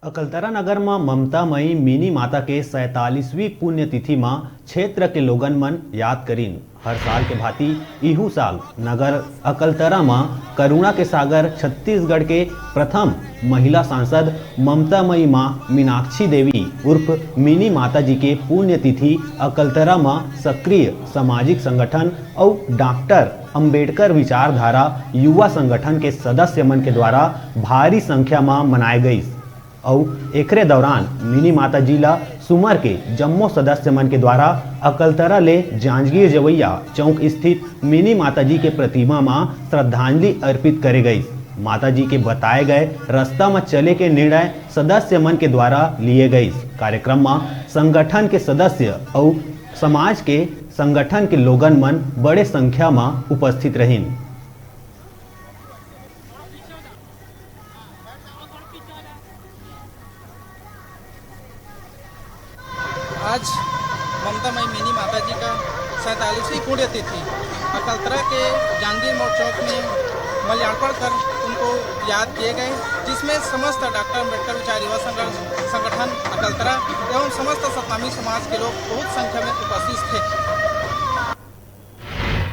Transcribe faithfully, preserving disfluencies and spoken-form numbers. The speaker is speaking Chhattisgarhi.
अकलतरा नगर म ममता मई मिनी माता के सैंतालीसवीं पुण्यतिथि म क्षेत्र के लोगन मन याद करिन। हर साल के भांति इहू साल नगर अकलतरा म करुणा के सागर छत्तीसगढ़ के प्रथम महिला सांसद ममता मई मां मीनाक्षी देवी उर्फ मिनी माता जी के पुण्यतिथि अकलतरा म सक्रिय सामाजिक संगठन अउ डॉक्टर अंबेडकर विचारधारा युवा संगठन के सदस्य मन के द्वारा भारी संख्या म मनाए गईस। अउ एकरे दौरान मिनी माता जी ला सुमर के जम्मो सदस्य मन के द्वारा अकलतरा ले जांजगीर जवैया चौक स्थित मिनी माता जी के प्रतिमा म श्रद्धांजलि अर्पित करे गईस। माता जी के बताए गए रास्ता म चले के निर्णय सदस्य मन के द्वारा लिए गईस। कार्यक्रम म संगठन के सदस्य अउ समाज के संगठन के लोगन मन बड़े संख्या म उपस्थित रहिन। आज ममता मई मिनी माता जी का सैंतालीसवीं पुण्यतिथि अकलतरा के जांजगीर मोड़ चौक में माल्यार्पण कर उनको याद किए गए, जिसमें समस्त डॉक्टर अम्बेडकर विचार युवा संगठन अकलतरा एवं समस्त सतनामी समाज के लोग बहुत संख्या में उपस्थित थे।